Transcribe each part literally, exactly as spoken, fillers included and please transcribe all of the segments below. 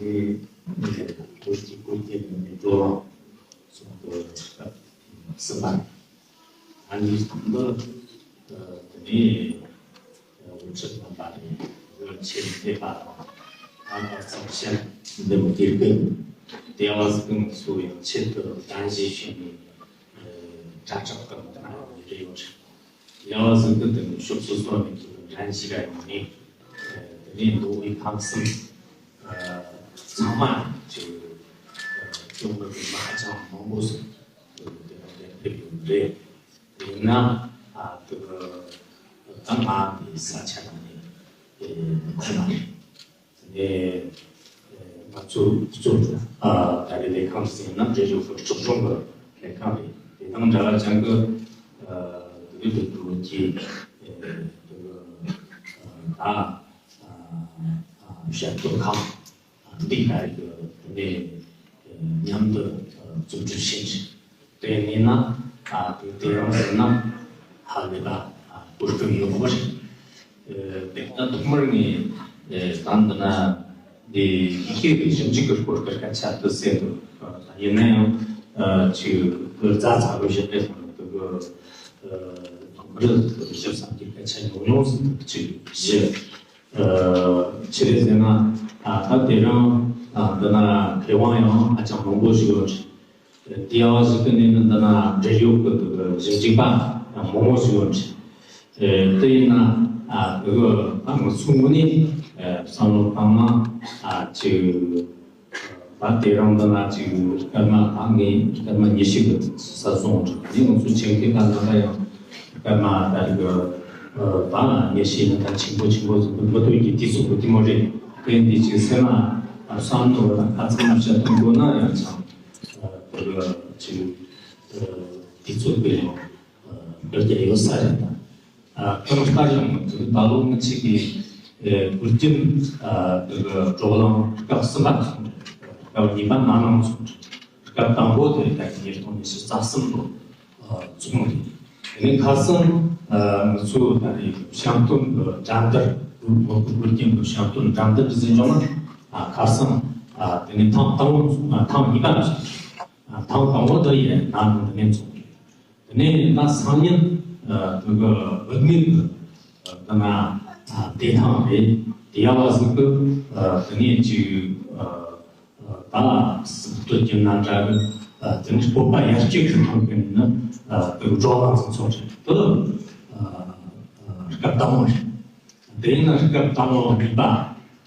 བོད་ཀྱི་སྐུ་སྐྱེ་ནས་བགྲོ་གླེང་ཚོགས་འདུ་སྐབས་གསུམ་པ་རེད། ཨ་ནི་འདི་དེ་ནས་འགོ་ཁྲིད་རྣམ་པ་ནས་འགོ་ཆེན་ཕེབས་པ་དང་། ཨ་ནི་གཙང་ཆེན་འདེམས་དགེ་རྒན་དེ་བ་ཟིག་གི་ཚོ་ཡང་ཆེད་དུ་གདན་ཞུ་ཞུས་ནས་གྲྭ་ཁྲག་གི་དང་རེ་ཡོད། ཡང་ཟིན་དུ་དེ་ནི་ཕྱོགས་སོ་སོ་ནས་ཀྱི་འགྲན་ཞུགས་ཡོང་ནས་དེ་ནས་མདོ་དབུས་ཁམས་གསུམ་ཚང་མ་ཅིག་སྐྱོང་གི་མི་ཧ་ཅང་མང་པོ་ཟིག་དེ་དེ་ཕེབས་ཡོང་རེད། ཡིན་ན་དེ་ད་ང་དེ་ས་ཆ་ནང་ནས་ཁོ་ན་རེད། ནས་ང་ཚོ་གཙོ་ད་རེས་ལས་ཁང་ཟིན་ན་འབྲེལ་ཡོད་ཀྱི་སྲིད་གཞུང་གི་ལས་ཁང་རེད། དེ་དང་འདྲ་བ་ཅང་གི་དེ་རིགས་ཀྱི་ཀྱི་ད་བཤད་སྟོད་ཁང་འདི་ལྟ་རེད། དེ་ནས་མཉམ་དུ་རྩོམ་སྒྲིག་བྱེད། དེ་ཡིན་ན་ཨ་དེ་དེ་རང་ཟེར་ན་ཧ་ལས་པ་ཨ་གོ་སྐབས་ཡོད་པ་རེད། དེ་ལྟ་ཐོག་མར་ངས་ད་འདི་ན་འདི་ཡི་གེ་གི་ཞིབ་འཇུག་གི་སྐོར་གྱི་སྐད་ཆ་དུ་ཟེར་འདུག་ཡིན་ན་ཡང་ཅིག་རྩ་ཚ་པོ་བཤད་པའི་ཐོག་ནས་དུ་གི་ཐོག་མར་ཞིབ་ཚགས་ཀྱི་སྐད་ཆ་ཉུང་ཉུང་ཟིན་འདུག་ཅིག་བཞི། ཆི་རེད་ཟེར་ན་ད་དེ་རང་འདི་ན་མཁས་དབང་ཡང་ཧ་ཅང་མང་པོ་ཞིག་ཡོད་རེད། དེ་ཡང་ཞིག་ཏུ་གནས་ན་འདི་ན་འབྲེལ་ཡོད་ཀྱི་འདུག་ཞིབ་འཇུག་པ་ཡང་མང་པོ་ཞིག་ཡོད་རེད། དེ་ཡིན་ན་འདི་གི་ང་ཚོ་ངོས་ནས་བསམ་བློ་བཏང་ན་ཅིག་ད་དེ་རང་འདི་ན་ཅིག་སྐར་མ་ད་ངས་སྐར་མ་ཉི་ཤུ་གི་ས་སོང་འགྲོ་ནས་ང་ཚོ་ཆེན་ཁེ་ད་ལ་ད་ཡང་སྐར་མ་ད་རིག་ད་ཉི་ཤུ་ནི་ད་ཆེན་པོ་ཆེན་པོ་ཟིག་མི་ཐུབ་ཀྱི་དུས་ཚོད་པོ་དེ་མོ་རེད། དེ་འདི་ཅིག་སེམས་ལ་བསམ་བློ་དང་ཁ་ཚང་བཤད་ཐུབ་དགོས་ན་ཡང་ཅང་ཅིག་དུས་ཚོད་པོ་ཡང་བོད་རྒྱ་ཡོད་ས་རེད་ད། ཨ་ཁོ་རང་ལྟ་ཡང་མི་ཐུབ། ད་ལོ་ང་ཚོ་གི་ཨེ་བོད་ཁྱིམ་ཨ་དེ་གི་བགྲོ་གླེང་སྐབས་གསུམ་པ་སོང་རེད། སྐབས་གཉིས་པ་ནང་ལངས་སོང་རེད། སྐབས་དང་པོ་དེ་ད་ཉིས་སྟོང་ཉི་ཤུ་རྩ་གསུམ་ལོ་ཨ་ཚོགས་རེད། དེ་ནས་ཁ་སང་ཨ་ང་ཚོ་ད་རེས་བཤམས་སྟོན་གྱི་འགྲན་བསྡུར་བོད་ཁུལ་བོད་ཁྱིམ་གྱི་བཤམས་སྟོན་འགྲན་བསྡུར་ཟིན་བྱུང་ན་ཨ་ཁ་སང་ཨ་དེ་ནས་ཐེངས་དང་པོ་ཨ་ཐེངས་གཉིས་པ་ལ་ཞིག་ཨ་ཐེངས་དང་པོ་དེ་ཡི་ནང་དུ་འདི་ནས་ཚོགས་རེད། དེ་ནས་ད་སང་ཉིན་ཨ་དེ་གི་བུད་མེད་ཀྱི་ཨ་དེ་ན་ཨ་བདེ་ཐང་རེད། དེ་ཡ་བ་ཟིག་གི་ཨ་དེ་ནས་ཅིག་ཨ་ཨ་ད་སྲིད་དོན་གྱི་རྣམ་གྲངས་ཀྱི་ཨ་དེ་ནས་སྤོབས་པ་ཡར་སྐྱེད་ཀྱི་ཐོག་ནས་ནི་ཨ་དེ་གི་བགྲོ་གླེང་ཟིག་ཚོགས་རེད། དེ་ཨ་ཨ་སྐབས་དང་པོ་རེད། དེ་ཡིན་ན་སྐབས་དང་པོ་གཉིས་པ་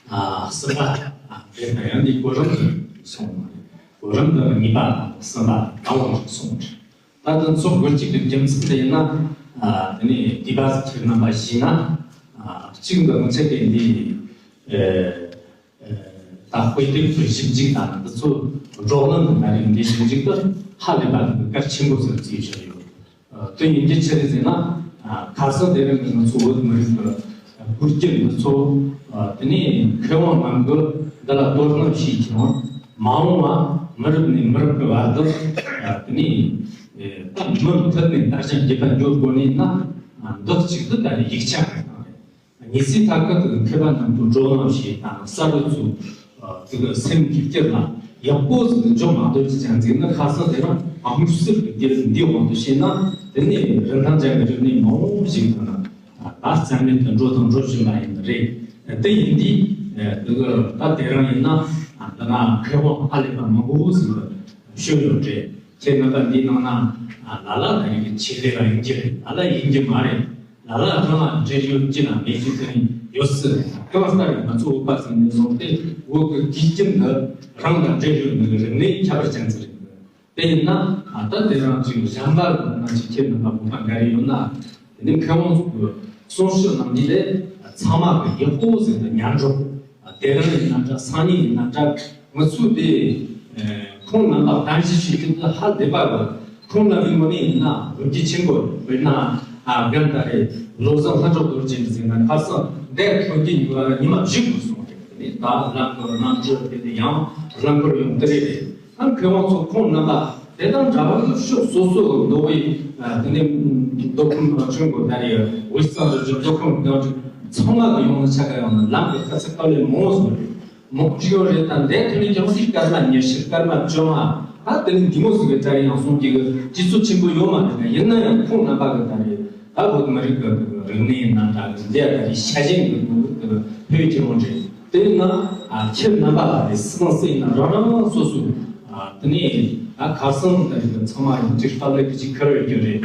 ཨ་གསུམ་པ་ཨ་དེ་ན་ཡང་འདི་གོ་རིམ་དུ་སོང་བ་རེད། གོ་རིམ་དུ་གཉིས་པ་དང་གསུམ་པ་དང་པོ་སོང་བ་རེད། ད་དུང་ཚོགས་དགོས་གཅིག་གི་རྒྱུ་མཚན་དེ་ཡིན་ན། ཨ་དེ་ནས་དུས་བབ་ཁྱེད་རྣམ་པ་ཤེས་ན། ཨ་གཅིག་འདི་ང་ཚོ་གི་འདི་ཨེ་ཨེ་ད་དཔེ་དེབ་ཀྱི་ཞིབ་འཇུག་དང་འདི་ཚོ་བགྲོ་གླེང་གི་ནང་རིགས་འདི་ཞིབ་འཇུག་ཏུ་ཧ་ལས་པ་དེ་གལ་ཆེན་པོ་ཟིག་བརྩིས་བཞག་ཡོད། དེ་ཡིན་གྱི་ཆི་རེད་ཟེར་ན། ཁ་སང་དེ་རིང་གི་ང་ཚོ་བོད་མི་རིགས་ཀྱི་བོད་སྐྱིད་འདི་ཚོ། དེ་ནས་མཁས་དབང་རྣམས་ཀྱིས་འདི་ལ་དོ་སྣང་བྱས་ཀྱང་མ་འོངས་པ་མི་རབས་ནས་མི་རབས་ཀྱི་བར་དུ། དེ་ནས་ད་མུ་མཐུད་ནས་དར་ཞིང་རྒྱས་པ་འགྱུར་དགོས་ནས་ན། འདི་གཅིག་ཏུ་ད་ནི་ཡིག་ཆ་གང་དང་རེད། གཉིས་ཚེ་ཐར་ཁ་དུ་མཁས་པ་རྣམས་ཀྱི་བགྲོ་གླེང་བྱས་དང་གསར་བུ་ཚོ་དེ་གི་སེམས་ཀྱི་དཀྱིལ་ལ་ཡག་པོ་ཟིག་འཇོག་མ་ཐུབ་ཀྱི་ཅང་ཟིག་ནི་ཁ་སང་དེ་རིང་དམིགས་བསལ་གྱི་དེ་འདིའི་དབང་དུ་བྱས་ན་དེ་ནི་རིན་ཐང་ཅན་གྱི་རིག་གནས་མང་བོ་ཞིག་དང་ད་རྩ་མེད་དུ་འགྲོ་དང་འགྲོ་བཞིན་པ་ཡིན་རེད། དེ་ཡིན་དུས་དེ་གི་ད་དེ་རིང་ཡིན་ན་འདི་ན་མཁས་དབང་ཧ་ལས་པ་མང་པོ་ཟིག་ཤོད་ཡོད་རེད། ཁྱེད་རྣམ་པ་འདིའི་ནང་ན་ལ་ལ་ད་ཡིན་གྱི་ཆེད་ལས་པ་ཡིན་གྱི་རེད། ལ་ལ་ཡིན་གྱི་མ་རེད། ལ་ལ་རང་ལ་འབྲེལ་ཡོད་ཀྱི་ན་མེད་ཀྱི་དེ་ཡོད་སྲིད། གང་ལྟར་ང་ཚོ་བོད་པ་ཟིན་ནས་བཟུང་སྟེ་བོད་ཀྱི་དུས་རྒྱུན་དུ་རང་དང་འབྲེལ་ཡོད་ནི་རིག་གནས་ཁྱད་པར་ཅན་ཟིག་རེད། དེ་ཡིན་ན་ད་དེ་རང་ཅིག་གཞན་པ་ལ་ན་ཅིག་ཁྱེད་རྣམ་པ་བོད་པ་འགའ་རེ་ཡོད་ན་དེ་ནི་མཁས་དབང་ཚོ་གི་གསུང་བཤད་ནང་འདི་ལས་ཚང་མ་གི་ཡག་པོ་ཟིན་དུ་ཉན་འགྲོ། དེ་རིང་ཡིན་ན་འདྲ། སང་ཉིན་ཡིན་ན་འདྲ། ང་ཚོས་དེ་ཁོང་རྣམ་པ་གདན་ཞུ་བྱེད་རྒྱུ་དེ་ཧ་ལས་པ་རེད། ཁོང་རྣམ་པའི་ངོས་ནས་ཡིན་ན་ལོ་རྒྱུས་ཆེན་པོ་རེད། དཔེར་ན་ཨ་རྒན་ད་རེས་བློ་བཟང་ལྷ་མཆོག་རྡོ་རྗེ་འདྲ་ཟེར་ན་ཁ་སང་འདས་ཐོན་གྱི་ཉི་མ་ཉི་མ་བཞི་འགོར་སོང་རེད། དེ་ནས་ད་རླངས་འཁོར་གནམ་གྲུ་དེ་ནས་ཡང་རླངས་འཁོར་ཡོང་དེ་རེད། ཨ་མཁས་དབང་ཚོ་ཁོང་རྣམ་པ་དེ་དང་འདྲ་བར་ཕྱོགས་སོ་སོ་གི་མདོ་དབུས་དེ་ནས་མདོ་ཁམས་ཆུ་འགོ་ད་རེས་དབུས་གཙང་རི་རྒྱུད་མདོ་ཁམས་གངས་རི་ཚང་མ་གི་ཡོང་ན་ཆ་ག་ཡོང་ན་ལམ་གི་དཀའ་ཚེགས་དཀའ་ལས་མང་བོ་བཟོ་རེད། མོ་ཅི་ཡོད་རེད། ད་འདས་དེ་ནས་ཀྱང་སྲིད་སྐར་མ་ཉི་ཤུ་སྐར་མ་བཅོ་ལྔ། ད་དེ་ནས་འདི་མོ་ཟིག་གི་ད་རེས་ཡང་སོང་གི་གི་དུས་ཚོད་ཆེན་པོ་ཡོད་མ་རེད། ད་ཡིན་ན་ཡང་ཁོང་རྣམ་པ་གི་ད་རེས་ད་བོད་མི་རིགས་གི་རིག་གནས་ཡིན་ན་འདྲ་གི་འདི་ད་རེས་ཤ་ཞེན་གི་གི་བོད་ཀྱི་རང་རེད། དེ་ཡིན་ན་ཨ་ཁྱེད་རྣམ་པ་ད་རེས་སྲིད་དབང་སྲིད་ཡིན་ན་རང་རང་སོ་སོ་ཨ་དེ་ནས་ཨ་ཁ་སང་ད་རེས་གི་ཚང་མ་ཡིན་གཅིག་ཕབ་ལེ་གི་གཅིག་ཁར་ཡོད་རྒྱུ་རེད།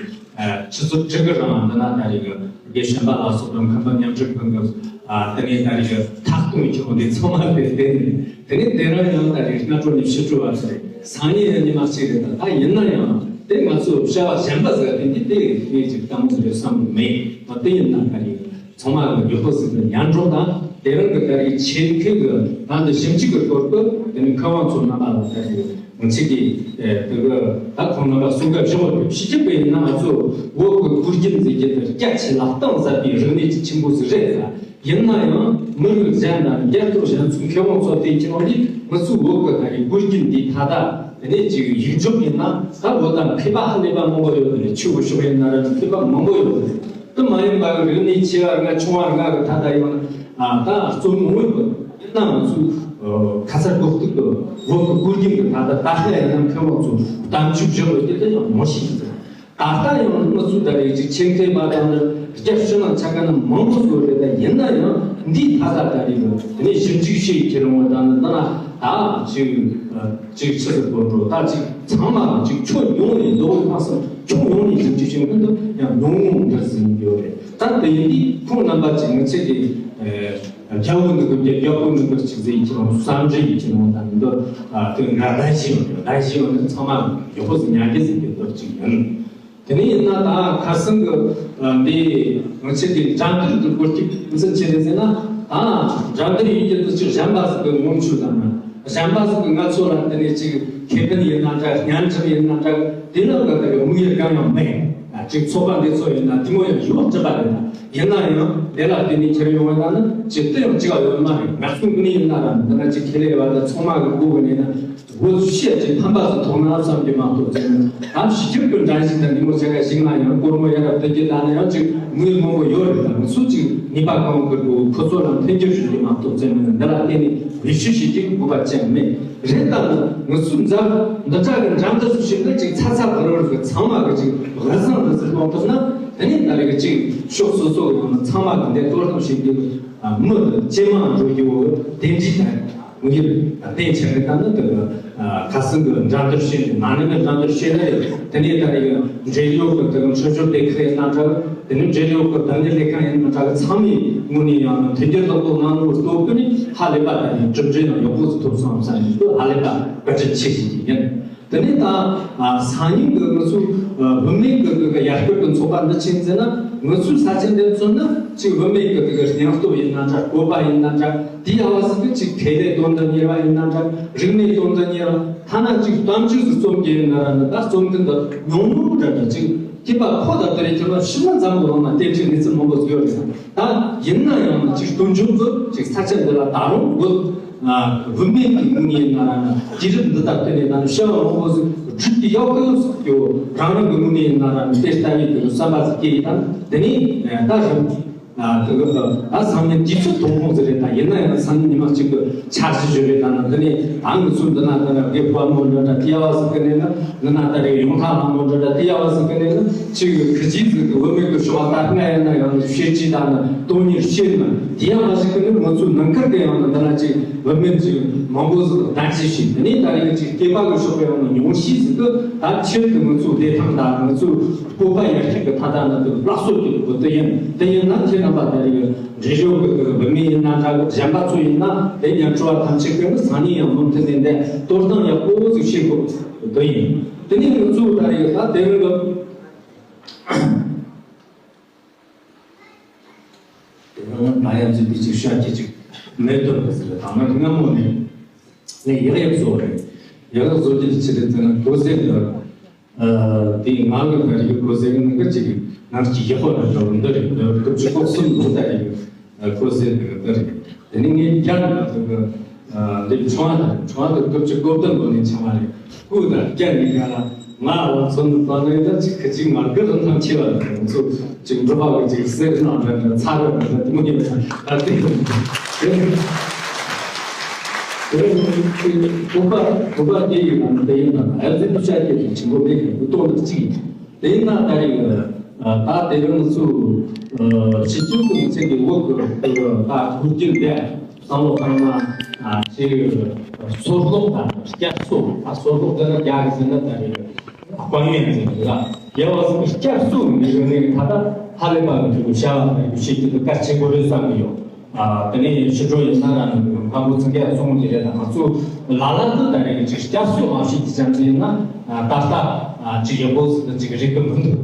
ཆུ་ཚོད་དྲུག་གི་རིང་འདི་ན་ད་རེས་གི་དགེ་བཤེས་པ་ལ་སོགས་པའི་མཁན་པོ་མཉམ་འབྲེལ་ཁང་གི་ཨ་དེ་ནས་ད་རེས་གི་ཐག་གཏོང་ཁྱེར་འོང་དེ་ཚང་མ་དེ་དེ་ནས་དེ་ནས་དེ་རིང་ཡང་ད་རེས་སྔ་དྲོ་ནས་ཕྱི་དྲོ་བར་ཟེར་སང་ཉིན་ཡང་ཉི་མ་གཅིག་རེད། ད་ད་ཡིན་ན་ཡང་དེ་ང་ཚོ་བྱ་བ་གཞན་པ་ཟེར་དེ་འདི་དེ་ངས་ཅིག་དཀའ་མོ་ཟེར་བསམ་གི་མེད། ད་དེ་ཡིན་ན་ད་རེས། ཚང་མ་གི་མགྱོགས་པོ་ཟིན་པའི་ཉམས་མྱོང་དང་དེ་རིང་གི་ད་རེས་ཆེད་མཁས་ཀྱི་ནང་དུ་ཞིབ་འཇུག་གི་སྐོར་དུ་དེ་ནི་མཁས་དབང་ཚོ་རྣམ་པ་ལ་ད་རེས་ང་ཚོས་ཀྱི་དེ་གི་ད་ཁོང་རྣམ་པ་གསུང་སྐབས་བཞག་པ་ཞིག་གི་པའི་ནང་ང་ཚོ་བོད་ཀྱི་དགུ་རྒྱུན་འཛིན་རྒྱུ་དེ་རྒྱ་ཆེ་ལ་གཏིང་ཟབ་པའི་རིག་གནས་ཀྱི་ཆེན་པོ་ཟིག་རེད་ལ། ཡིན་ན་ཡང་མི་རིགས་གཞན་དང་རྒྱལ་ཁབ་གཞན་ཚོའི་མཁས་དབང་ཚོ་དེ་ཁྱེད་རང་གིས་ང་ཚོའི་བོད་ཀྱི་ད་རེས་དགུ་རྒྱུན་འདི་ད་ལྟ་དེ་ནས་ཅིག་ཡིག་འཇོག་ཡིན་ན་ད་བོད་དང་མཁས་པ་ཧ་ལས་པ་མང་པོ་ཡོད་རེད། ཆོས་གི་ཕྱོགས་ཡིན་ན་ར་མཁས་པ་མང་པོ་ཡོད་རེད། དེ་མ་ཡིན་པར་རིག་གནས་ཆེ་བ་ལྔ་ཆུང་བ་ལྔ་གི་ད་ལྟ་ཡང་ཨ་ད་རྩོམ་མང་པོ་ཡོད། ཡིན་ན་ང་ཚོས་ཁ་ཚ་དགོས་གཏུག་གི་བོད་ཀྱི་དགུ་རྒྱུན་གྱི་ད་ལྟ་ད་ལྟ་ཡིན་ན་མཁས་དབང་ཚོ་གཏམ་རྒྱུད་བཞག་ཡོད་ཀྱི་དེ་ཡང་མང་ཞིག་ཡིན། ད་ལྟ་ཡང་ང་ཚོས་ད་རེས་ཅིག་ཆེད་མཁས་པ་དང་ནི་རྒྱ་ཕྱི་ནང་ཆ་ག་ན་མང་པོ་ཡོད་རེད། ད་ཡིན་ན་ཡང་འདིའི་ད་ལྟ་ད་རེས་ལ་དེ་ནས་ཞིབ་འཇུག་བྱེད་ཁྱེར་འོང་དང་ནི་འདི་ན་ད་ཅིག་ཅིག་ཆི་ཟིག་གོ་འགྲོ་ད་ཅིག་ཚང་མ་ཅིག་ཁྱོན་ཡོངས་ནས་ལོ་ཁ་སང་ཁྱོན་ཡོངས་ནས་ཞིབ་འཇུག་བྱེད་མཁན་དུ་ཡང་ཉུང་ཉུང་འདྲ་ཟིན་ཡོད་རེད། ད་དེ་ཡིན་དུས་ཁོང་རྣམ་པ་ཅིག་ང་ཚོས་ཀྱི་རྒྱལ་པོ་འདི་གི་རྒྱལ་པོ་འདི་གི་ཅིག་ཟིག་ཁྱེར་འོང་བསམ་འདྲི་ཡིས་ཁྱེར་འོང་དང་འདི་དེ་འགའ་ད་ཞིག་ཡོད་རེད། ད་ཞིག་ཡོད་ནི་ཚང་མ་ཡག་པོ་ཟིག་ཉན་གི་ཟིག་གི་འདོད་ཅིག་ཡིན། དེ་ནས་ཡིན་ན་ད་ཁ་སང་གི་འདི་ང་ཚོས་ཀྱི་འགྲན་བསྡུར་གྱི་སྐོར་གྱི་འཛིན་བྱས་ནས་ཟེར་ན། ད་འགྲན་བསྡུར་ཡིན་གྱི་འདུག་ཅིག་གཞན་པ་ཟིག་གི་ངོམ་ཆུ་དང་ན་གཞན་པ་ཟིག་གི་ང་ཚོ་ལ་དེ་ནས་ཅིག་ཁེ་ཕན་ཡིན་ན་འདྲ། བརྙན་འཕྲིན་ཡིན་ན་འདྲ། དེ་ལ་ང་ད་གི་དམིགས་ཡུལ་གང་ཡང་མེད། ཅིག་ཚོགས་པ་འདི་ཚོ་ཡིན་ན་དེ་མོ་ཡང་ཡོད་ཅི་པ་རེད། ཡིན་ན་ཡང་དེ་ལ་བརྟེན་ནས་ཁྱེར་ཡོང་བ་ད་ནི་ཅིག་དེ་ཡང་ཅིག་ཡོད་མ་རེད། ང་ཚོ་ངོས་ནས་ཡིན་ན་ར་འདི་ན་ཅིག་ཁེ་ལས་བ་ད་ཚང་མ་གི་སྒོ་གི་ནས་ན། སྒོ་ཕྱེ་ཅིག་ཕན་པ་ཟིག་ཐོགས་ན་བསམ་གྱི་མ་གཏོགས་ཙེ་ནི། ཨ་ཕྱི་རྒྱལ་གྱི་འགྲན་ཞུགས་དང་འདི་མོ་བྱ་དགའ་ཞིག་ན་ཡང་སྒོར་མོ་ཡར་ར་བསྡུ་རྒྱུ་ད་ནི་ཡང་ཅིག་དངུལ་མང་པོ་ཡོད་རེད། ད་ང་ཚོ་ཅིག་ནུས་པ་གང་གི་སྒོ་ཁོ་ཚོ་ལ་འཕེན་རྒྱུ་ཞུ་རྒྱུ་མ་གཏོགས་ཙེ་ནི་འདི་ལ་བརྟེན་ནས་བེད་སྤྱོད་བྱེད་རྒྱུ་དགོས་པ་ཅང་མེད་རེད། ད་ནི་ང་ཚོ་འཛམ་འདི་འདྲ་གི་འགྲན་བསྡུར་སུ་ཞིག་ན་ཅིག་ཚ་ཚ་བར་བར་གི་ཚང་མ་གི་ཅིག་ཧ་སང་འདི་ཟིག་གཏོང་ཐུབ་ན་དེ་ནི་ད་རེས་གི་ཅིག་ཕྱོགས་སོ་སོ་གི་ཚང་མ་གི་འདི་གཏོར་སྟངས་བྱེད་རྒྱུ་མི་ཇེ་མང་འགྲོ་རྒྱུ་དེ་འདྲའི་ད། དངོས་ཡོད་གཏན་འཁེལ་གི་ད་ནི་དེ་གི་ཁ་སང་གི་འགྲན་བསྡུར་བྱས་ནས་ནང་ནས་ནི་འགྲན་བསྡུར་བྱས་ནི་རེད། དེ་ནས་ད་རེས་འབྲེལ་ཡོད་གི་དེ་གི་འཕྲོད་སྦྱོར་སྡེ་ཁག་ཡིན་ན་འདྲ། དེ་ནས་འབྲེལ་ཡོད་གི་བདག་གཉེར་ལས་ཁང་ཡིན་ན་འདྲ། ཚང་མའི་ངོས་ནས་ཡང་ན་མཐུན་འགྱུར་ལག་ཐོག་གནང་ནོ་སྟོབས་ཀུན་ནི་ཧ་ལས་པ་ད་ནི་གྲུབ་འབྲས་ཡང་ཡག་པོ་ཞིག་ཐོབ་སོང་བསམ་ནས་ཧ་ལས་པ་བཀའ་དྲིན་ཆེ་ཞུ་རྒྱུ་ཡིན། དེ་ནས་ད་སང་ཉིན་གི་ང་ཚོའི་བུད་མེད་གི་གི་ཡར་སྐུལ་གི་ཚོགས་པ་འདི་ཆི་ཡིན་ཟེར་ན། ང་ཚོའི་ས་ཆ་འདིར་མཚོན་ན་ཅིག་བུད་མེད་ཀྱི་དེ་གི་སྙིང་སྟོབས་ཡིན་ན་འདྲ། བཀོད་པ་ཡིན་ན་འདྲ། དེ་ཡ་བ་ཟིག་གི་ཅིག་ཁེ་ལས་དོན་དུ་གཉེར་བ་ཡིན་ན་འདྲ། རིག་གནས་དོན་དུ་གཉེར་བ། ཐ་ན་ཅིག་གཏམ་རྒྱུད་ཟིག་རྩོམ་རྒྱུ་ཡིན་ན་ར་ནི་ད་རྩོམ་མཁན་དུ་ཉུང་ཉུང་འདྲ་འདྲ་ཅིག་སྐྱེས་པ་ཁོ་ད་དེ་རེད་ཁྱོད་ལ་ཕྱི་ལ་འཛམ་གི་ལོང་ན་བསྟན་བཅོས་གནས་ཚུལ་མང་པོ་ཟིག་ཡོད་རེད། ད་ཡིན་ན་ཡང་ཅིག་དུས་མཇུག་ཏུ་ཅིག་ས་ཆ་འདི་ལ་ད་རུང་བོད་བུད་མེད་ཀྱི་ངོས་ནས་ཡིན་ན་ར་ནི་དུས་རབས་འདི་དང་བསྟུན་ནས་ད་ནི་བྱ་བ་མང་པོ་ཟིག་སྒྲུབ་ཀྱི་ཡོད་གི་ཡོད་ཟེར་རྒྱུ་རང་རང་གི་ངོས་ནས་ཡིན་ན་ར་ནི་དེ་ལྟ་བུའི་དེ་བསམ་པ་ཟིག་སྐྱེས་ཡིན། ད་དེ་ནས་ད་རིམ་ཨ་དེ་གི་ད་སང་ཉིན་དུས་ཚོད་ཐུང་ཐུང་ཟིག་རེད། ད་ཡིན་ན་ཡང་སང་ཉིན་ཉི་མ་གཅིག་གི་འཆར་གཞི་ཞིག་རེད། ད་ནི་དེ་ནས་ད་ང་ཚོ་འདི་ན་ད་ནི་དགེ་བ་མོ་འདྲ་འདྲ་དེ་ཡ་བ་ཟིག་གི་ནས་ན་འདི་ན་ད་རེ་ཡོང་ཐག་ལྷ་མོ་འདྲ་འདྲ་དེ་ཡ་བ་ཟིག་གི་ནས་ན་ཅིག་གི་ཁི་ཅིག་ཟིག་གི་བུད་མེད་ཀྱི་ཤོག་ད་ང་ཡིན་ན་ཡང་ཤེས་ཀྱི་ད་ནི་དོན་གཉེར་བྱེད་ན་དེ་ཡ་མ་ཞིག་གི་ནི་ང་ཚོ་ནང་ཁུལ་དེ་ཡང་ན་འདི་ན་ཅིག་བུད་མེད་ཅིག་མང་པོ་ཟིག་གདན་ཞུ་བྱས། དེ་ནས་ད་རེས་ཀྱི་ཅིག་སྐྱེས་པ་གི་ཤོག་གི་ཡང་ན་ཉུང་ཤས་ཟིག་གི་ད་ཆེད་དུ་ང་ཚོ་བདེ་ཐང་ད་ང་ཚོ་བཀོད་པ་ཡར་རྒྱས་ཀྱི་ཐ་ད་ན་དེ་སླར་གསོ་གི་དགོས་དེ་ཡིན། དེ་ཡིན་ན་ཁྱེད་རྣམ་པ་ད་རེས་འབྲེལ་ཡོད་ཀྱི་བུད་མེད་ཡིན་ན་འདྲ་གི་གཞན་པ་ཚོ་ཡིན་ན་དེ་ཉམ་ཆུང་བ་ཐམས་ཅད་ཀྱི་སང་ཉིན་ཡང་མུ་མཐུད་ནས་འདི་གཏོར་སྟངས་ཡག་པོ་ཟིག་བྱེད་དགོས་དེ་ཡིན། དེ་ནས་ང་ཚོ་ད་རེས་ད་དེ་རིང་གི་དེ་རིང་ང་ཡང་ཚུལ་འདི་ཅིག་བཤད་ཀྱི་ཅིག་མེད་དོ་ཟེར་ད་ང་སྔ་མོ་ནས་ངས་ཡག་ཡག་བཟོ་རེད། ཡག་ཡག་བཟོ་རྒྱུ་ཅི་རེད་ཟེར་ན་གོ་ཟེར་འདི། དེའི་ངང་གི་ནང་གི་གོ་ཟེར་གི་ནང་གི་ཅིག་ནང་གི་ཡག་པོ་ལ་འགྲོ་འདི་རེད། འདི་སྐབས་ཅིག་ལྐོག་གསུམ་ལོ་ལྟར་གི་གོ་ཟེར་གི་འདི་རེད། དེ་ནི་ངས་བསྐྱར་ནང་གི་འདི་ཁྲོང་བ་དང་ཁྲོང་བ་དང་སྐབས་ཅིག་གོ་བདེ་ལོ་ནས་ཆང་བ་རེད། སྐུ་དང་བསྐྱར་ནས་ཡང་ང་ལ་མཚོན་ནས་བཏང་ནས་ད་ཅིག་ཁི་ཅིག་ང་གི་རིན་ཐང་ཆེ་བ་རེད། ང་ཚོ་ཅིག་འགྲོ་བ་གི་ཅིག་གསེར་ནང་འདྲ་འདྲ་ཚ་ར་འདྲ་འདྲ་དེ་མོ་ཡིན་ད་དེ་རེད། བོད་པ་བོད་པ་སྐད་ཡིག་ནང་དེ་ཡིན་ན་ཨེ་ཙི་ཏུ་ཤ་སྐད་དེ་ཆེན་པོ་མེད་ཀྱང་བོད་སྟོང་དང་གཅིག་ཡིན། དེ་ཡིན་ན་ད་རེས་ད་དེ་རིང་ཚོ་སྤྱི་ཚོགས་ཀྱི་ཚན་གྱི་འོག་གི་ད་ཁུར་གྱིན་དེ་བསམ་བློ་བཏང་ན་ཅིག་སོར་གློག་དང་བསྐྱར་གསོ། ཨ་སོར་གློག་དེ་ལ་རྒྱ་གི་ཟེར་ན་ད་རེས་དཔང་ཡོན་ཟེར་གི་ལ་རྒྱལ་བ་ཟེར་བསྐྱར་གསོ་མི་རེ་ནས་ད་ལྟ་ཧ་ལས་པ་གི་འདུག་བྱ་བ་ནས་བྱེད་ཀྱི་འདུག་གལ་ཆེན་པོ་རེད་བསམ་གི་ཡོད། ཨ་དེ་ནས་ཕྱི་དྲོ་ཡིན་ན་རང་ནང་གི་མཁན་པོ་ཚང་གས་གསུངས་ཀྱི་རེད་ལ། ང་ཚོ་ལ་ལ་དུ་ད་རེས་ཅིག་བསྐྱར་གསོ་མ་བྱེད་ཀྱི་ཅང་ཙི་ཡིན་ན་ད་ལྟ་ཅིག་ཡག་པོ་ཟིག་ཅིག་རེད་གི་མི་འདུག་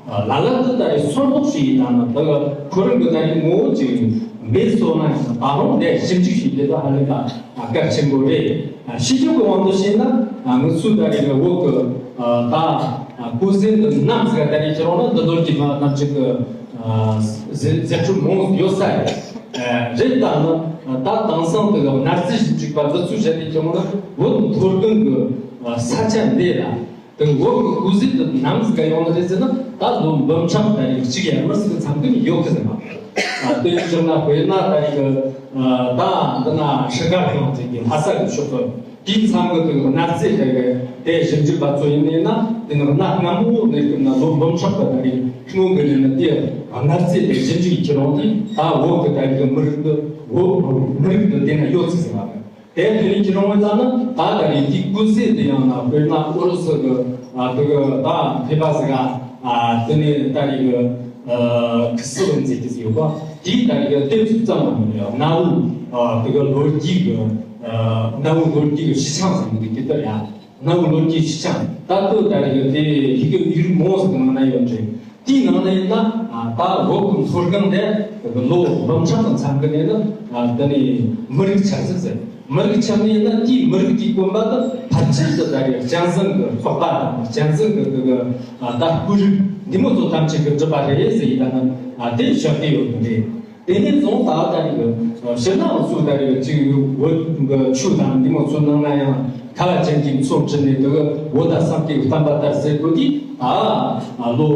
ལ་ལ་དུ་ད་རེས་སོར་གློག་ཞིག་ཡིན་ན་ན་ད་ཁོ་རང་གི་ད་རེས་ངོ་བོ་ཅིག་མེད་སོང་ན་ཡིན་ན་ད་རུང་ལས་ཞིབ་འཇུག་ཞིག་དེ་ད་ཧ་ལས་ད་གལ་ཆེན་པོ་རེད། ཤེས་རྒྱུ་གི་དབང་དུ་བྱས་ན་ང་ཚོ་ད་རེས་འོག་གི་ད་ཀུན་གཟན་དུ་ནམ་ཟིག་ད་རེས་ཁྱེད་རང་ན་འདི་ལོར་གྱི་མ་ཐམས་ཅད་གི་ཟེར་ཁྲི་མོ་ཡོད་ས་རེད། རེད་ད་ནི་ད་དེང་སང་དུ་གནའ་རྫས་ཞིབ་འཇུག་པ་འདི་ཚོས་བཤད་དེ་ཁྱེད་རང་ན་བོད་མཐོ་སྒང་གི་ས་ཆ་འདི་ལ། དེ་འོག་གི་ཀུན་གཟན་དུ་ནམ་ཟིག་ག་ཡོང་ནི་རེད་ཟེར་ན་ད་ལོ་འབུམ་ཕྲག་ད་རེས་གཅིག་ཡར་མར་ཟིག་གི་མཚམས་ཀུན་ཡོད་གི་ཟེར་བ། དེ་ཡིན་ན་དཔེར་ན་ད་རེས་ད་འདི་ན་ཧྲི་ཀ་ཁང་ཅིག་གི་ལྷ་ས་གི་ཕྱོགས་སུ་དེའི་མཚམས་ཀྱི་དེ་གནའ་རྫས་དེ་གི་དེ་ཞིབ་འཇུག་པ་ཚོ་ཡིན་ནས་ན་དེ་ནི་གནའ་སྔ་མོ་ནས་ཀུན་ན་ལོ་འབུམ་ཕྲག་གི་ད་རེས་སྔོན་གི་ནས་ན་དེ་གནའ་རྫས་དེ་ཞིབ་འཇུག་གི་ཁྱེད་རང་དེ་ད་འོག་གི་ད་རེས་མི་རིགས་འདི་འོག་མི་རིགས་འདི་དེ་ན་ཡོད་ཚུལ་ཟེར་བ། དེ་དེ་ནས་ཁྱེད་རང་ལྟ་ན་ད་ད་རེས་དེའི་ཀུན་གཟན་དེ་ཡང་ན་དཔེར་ན་ཨུ་རུ་སུ་གི་ཨ་དེ་གི་ད་མཁས་པ་ཟིག་ག་ཨ་དེ་ནས་ད་རེས་གི་ཨ་ཁི་སི་ལོ་མཛད་ཀྱི་ཟིག་ཡོད་པ། དེའི་ད་རེས་གི་དེབ་ཚིག་ཙམ་མ་ཡིན་ཡང་གནའ་བོའི་ཨ་དེ་གི་ལོ་རྒྱུས་གི་ཨ་གནའ་བོའི་ལོ་རྒྱུས་གི་ཕྱི་ཆང་ཟིག་འདུག་གི་དེ་ཡང་གནའ་བོའི་ལོ་རྒྱུས་ཕྱི་ཆང་ད་ལྟོ་ད་རེས་གི་དེ་ཡི་གེ་ཡིག་རིགས་མང་ཟིག་གི་ནང་ན་ཡོད་རེད། དེའི་ནང་ནས་ཡིན་ན་ད་འོག་གི་མཐོ་སྒང་དེ་ལོ་འབུམ་ཕྲག་གི་མཚམས་ཀྱི་ནས་ནི་དེ་ནས་མི་རིགས་ཆགས་ཟིན་ཟེར། མི་རིགས་ཆགས་ནས་ཡིན་ན་དེའི་མི་རིགས་ཀྱི་གོམ་པ་དེ་ཕལ་ཆེར་དུ་ད་རེས་གཅན་གཟན་གྱི་ཚོགས་པ་དང་གཅན་གཟན་གྱི་གི་ད་སྐུ་རིགས་འདི་མོ་ཚོ་ཐམས་ཅད་ཀྱིས་གྲུབ་པ་རེད་ཟེར་ཡིན་ན་ནི་དེ་བཞག་གི་ཡོད་ནི་རེད། དེ་ནས་བཟུང་ད་ད་རེས་ཕྱི་ནང་སུ་ད་རེས་ཅིག་བོད་ཀྱི་ཆོས་དང་འདི་མོ་ཚོ་ནང་ན་ཡང་ཁ་ལ་ཅན་གྱི་མཚོ་འཁྲུལ་ནས་དུ་བོད་ད་སངས་རྒྱས་བསྟན་པ་དར་ཟེར་དགོས་ཀྱི་ད་ལོ་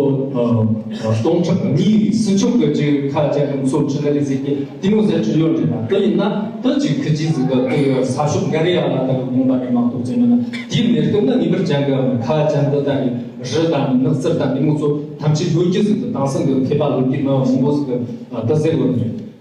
སྟོང་ཕྲག་གཉིས་སུ་ཆུང་གི་ཅིག་ཁ་ལ་ཅན་གྱི་མཚོ་འཁྲུལ་ནས་ཟེར་གྱི་དེ་མོ་ཟེར་གྱི་ཡོད་རེད། ད་དེ་ཡིན་ན་དུ་ཅིག་ཁི་ཅི་ཟིག་གི་དུ་ས་ཕྱོགས་འགའ་རེ་ཡང་ལ་ད་གི་དགོངས་པ་རེ་མང་ཐོག་ཅན་མིན་ན་དེའི་མེར་སྟོན་ན་ངེས་པར་ཅན་གྱི་ཁ་ལ་ཅན་དུ་ད་རེས་རི་དང་ནགས་ཚལ་དང་འདི་མོ་ཚོ་ཐམས་ཅད་ཡོད་ཀྱི་ཟིག་དུ་དེང་སང་གི་མཁས་པ་ལོ་རྒྱུས་མི་བ་མང་པོ་ཟིག་གི་དུ་ཟེར་ཡོད་